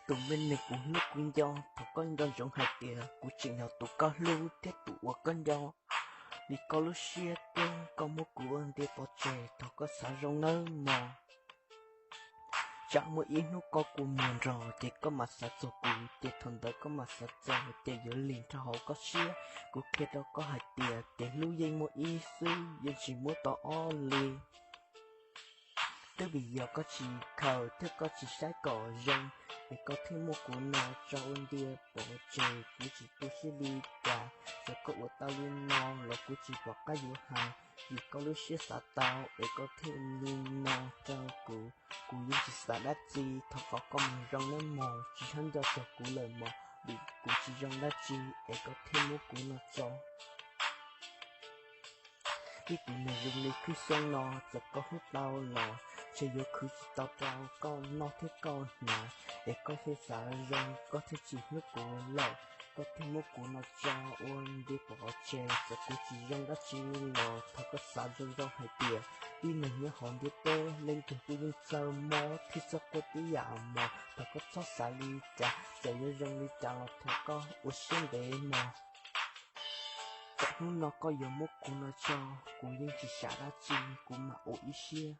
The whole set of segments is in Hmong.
Tus me neeg kuv hlub kuv nco, thov koj nco ntsoov hais tias kuv tseem yog tus koj hlub thiab tus uas koj nco. Vim koj lub siab tub koj muab kuv ua ntiag pov tseg, thov koj xav zoo nawb mog. Tsam muaj ib hnub koj kua muag nrog ces koj mam xav txog kuv, ces thaum ntawd koj mam xav txog ces yuav lig nrho hauv koj siab. Kuv qhia rau koj hais tias kev hlub yeej muaj ib xwb, yeej tsis muab tau ob li. Twb vim yog koj tsis khaws thiab koj tsis saib kom zoo, es koj thiaj muab kuv no tso ua ntiag pov tseg. Kuv tsis tu siab li cas, txawm koj ua tau li no los kuv tsis pom qab yuav hais. Vim koj lub siab xav tau es koj thiaj li no rau kuv, kuv yeej tsis xav dab tsi. Thov kom koj mus zoo nawb mog, tsis txhob nco txog kuv lawm mog, vim kuv tsis zoo dab tsi es koj thiaj muab kuv no tso. Ib tug neeg zoo li khwb xyoob no, txawm koj hlub tau los ntshe yuav khwv tsis tau rau koj noj thiab koj hnav. Es koj thiaj xav zoo, koj thiaj tsis hlub kuv lawm, koj thiaj muab kuv no tso ua ntiag pov tseg. Txawm kuv tsis zoo dab tsi los thov koj xav zoo zoo hais tias tib neeg nyob hauv ntiaj teb leej twg kuj yeej txawj mob thiab txawj quaj tib yam mog. Thov koj txhob xav li cas, txawm yuav zoo li cas los thov koj ua siab ntev mog. Txawm hnub no koj yuav muab kuv no tso, kuv yeej tsis xav dab tsi, kuv mam ua ib siab.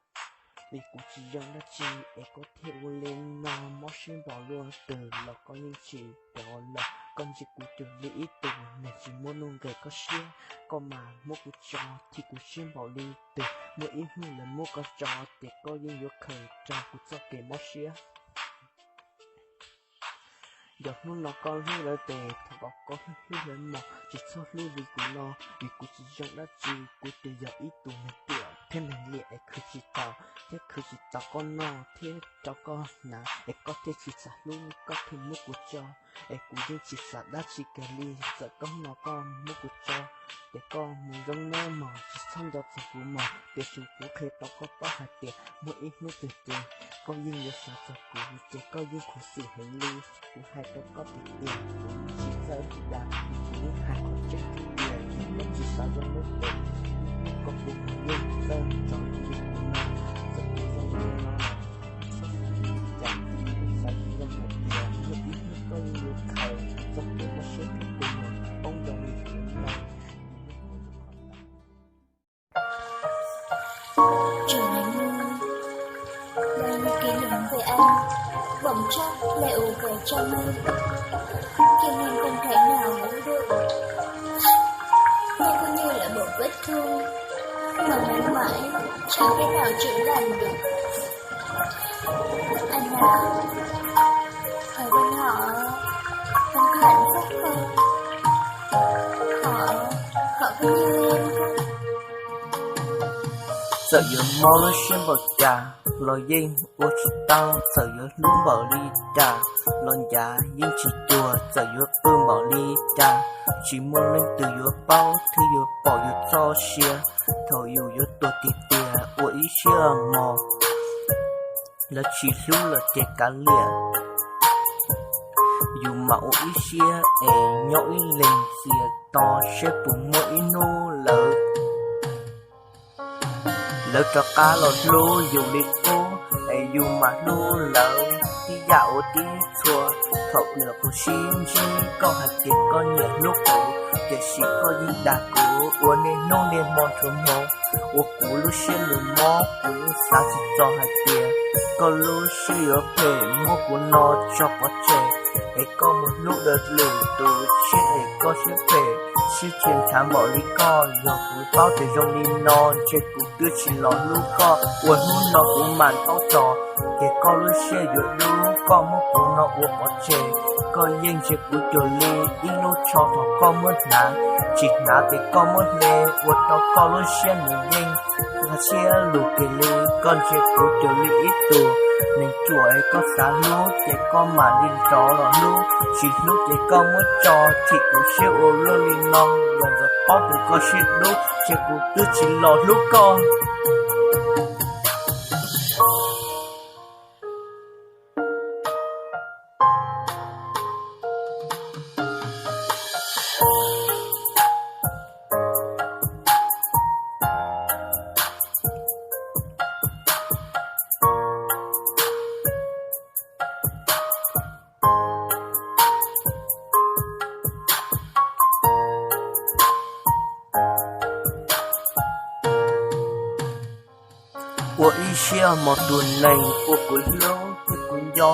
Vim kuv tsis zoo dab tsi es koj thiaj ua li no, mob siab npaum luaj twg los koj yeej tsis rov los. Koj ntsia kuv cuag li ib tug neeg tsis muaj nuj nqis koj siab, koj mas muab kuv tso chim kuv siab npaum li twg. Muaj ib hnub lawv muab koj tso ces koj yeej yuav khaws raug kuv txoj kev mob siab. Yog hnub no koj hlub lawv tes, thov kom koj hlub hlub lawv mog, tsis txhob hlub li kuv no. Vim kuv tsis zoo dab tsi, kuv tsuas yog ib tug neeg ruam thiab neeg liam es khwv tsis tau, thiab khwv tsis tau koj noj thiab rau koj hnav, es koj thiaj tsis xav hlub, koj thiaj muab kuv tso. Es kuv yeej tsis xav dab tsi kiag li, txawm koj no koj muab kuv tso, ces koj mus zoo nawb mog, tsis txhob nco txog kuv mog. Tiam sis kuv qhia rau koj paub hais tias muaj ib hnub twg ces koj yeej yuav xav txog kuv, ces koj yeej khuv xim heev li. Kuv hais rau koj tiag tiag, kuv tsis txawj dag, kuv yeej hais qhov tseeb tiag tiag, ces koj tsis xav zoo lub tes, koj puas mus yeej txawj tso li kuv no, txawm kuv zoo li no, txhob xav li cas, kuv xav zoo hais tias muaj ib hnub koj yeej yuav khaws txoj kev mob siab rau kuv mus poob zoo li kuv no. Trường ngày mưa, bao nhiêu kỷ niệm về anh, bỏng chốc lệ ùa về trong mơ. Khi em không thể nào ngủ được, em cứ như là một vết thương mà mãi mãi chẳng thể nào chữa lành được. Anh à, hãy bên họ, anh có hạnh phúc không? Họ, họ có như em không? Txawm yuav mob lub siab npaum cas los yeej ua tsis tau, txawm yuav hlub npaum li cas los ncav yeej tsis cuag, txawm yuav qw npaum li cas tsis muaj leej twg yuav paub thiab yuav pom yus txoj sia. Thaum yus yuav tuag tiag tiag ua ib siab mog, lawv tsis hlub los ces kav liam, yus mam ua ib siab es nyob ib leeg txias to seb puas muaj ib hnub lawv lawv rov qab los hlub yus li qub, es yus mam hlub lawv tib yam ua tib txhua. Thaum ntawd kuv sib ntsib koj hais tias koj nyiam hlub kuv, tiam sis koj yeej dag kuv ua niaj hnub niaj hmo nrho hmo, ua kuv lub siab lug mob. Kuv yeej xav tsis txog hais tias koj lub siab yuav phem muab kuv no tso pov tseg, es koj mus hlub dua lwm tus tshiab es koj siab phem siab tsis ntshav npaum li koj. Yog kuv paub tias zoo li no ntshe kuv twb tsis los hlub koj. Ua hnub no kuv mam paub txog ces koj lub siab yuav dub, koj muab kuv no ua pov tseg. Koj yeej ntsia kuv cuag li ib lub tsho thaum koj muab hnav, tsis hnav ces koj muab hle, ua rau koj lub siab nws yeej ua siab lug kiag li. Koj ntsia kuv cuag li ib tug neeg ruam es koj xav hlub ces koj mam li rov los hlub, tsis hlub ces koj muab tso, chim kuv siab ua luaj li no. Yog nkawd paub tias koj siab dub ces kuv twb tsis los hlub koj. Ua ib siab mog tus neeg uas kuv hlub thiab kuv nco,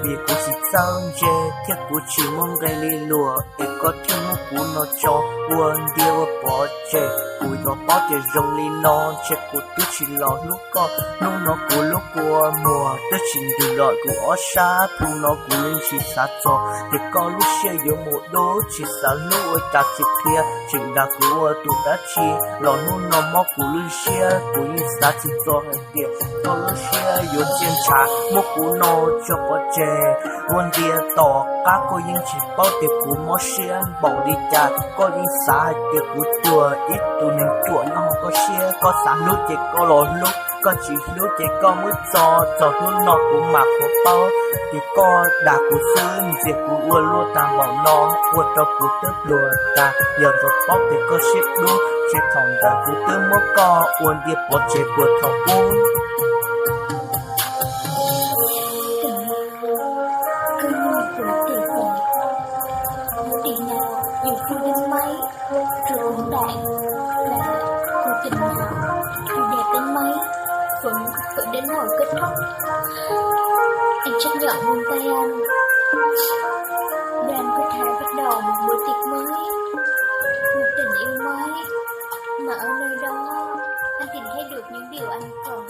vim kuv tsis txawj ntse thiab kuv tsis muaj nqe li luag, es koj thiaj muab kuv no tso ua ntiag ua pov tseg. Kuv yuav paub tias zoo li no ntshe kuv twb tsis los hlub koj. Hnub no kuv lub kua muag twb tsis ntws lom kuv ob sab, plhu no kuv yeej tsis xav txog tias koj lub siab yuav mus dub, tsis xav hlub ua cas tsis qhia, tseem dag kuv ua tus dab tsi. Los hnub no mob kuv lub siab, kuv yeej xav tsis txog hais tias koj lub siab yuav txiaj ntshav muab kuv no tso pov tseg. Ua ntiag tom qab koj yeej tsis paub tias kuv mob siab npaum li cas, koj yeej xav hais tias kuv cuag ib tug neeg ruam nyob hauv koj siab. Koj xav hlub ces koj los hlub, koj tsis hlub ces koj muab tso. Txog hnub no kuv mam qhuav paub tias koj dag kuv xwb, ntxias kuv ua luaj tag npaum no, ua rau kuv twb pluag tag. Yog tau paub tias koj siab dub, ces thaum ntawd kuv twb muab koj ua ntiag pov tseg puag thaum ub. Koj nyob puas tes tes, ua tim na, yus khu deb maib, rua kuv ntaim, là cuộc tình nào, chủ đề đến mấy, vẫn vẫn đến hồi kết thúc. Anh chấp nhận buông tay anh. Để anh có thể bắt đầu một bữa tiệc mới, một tình yêu mới, mà ở nơi đó anh tìm thấy được những điều anh cần.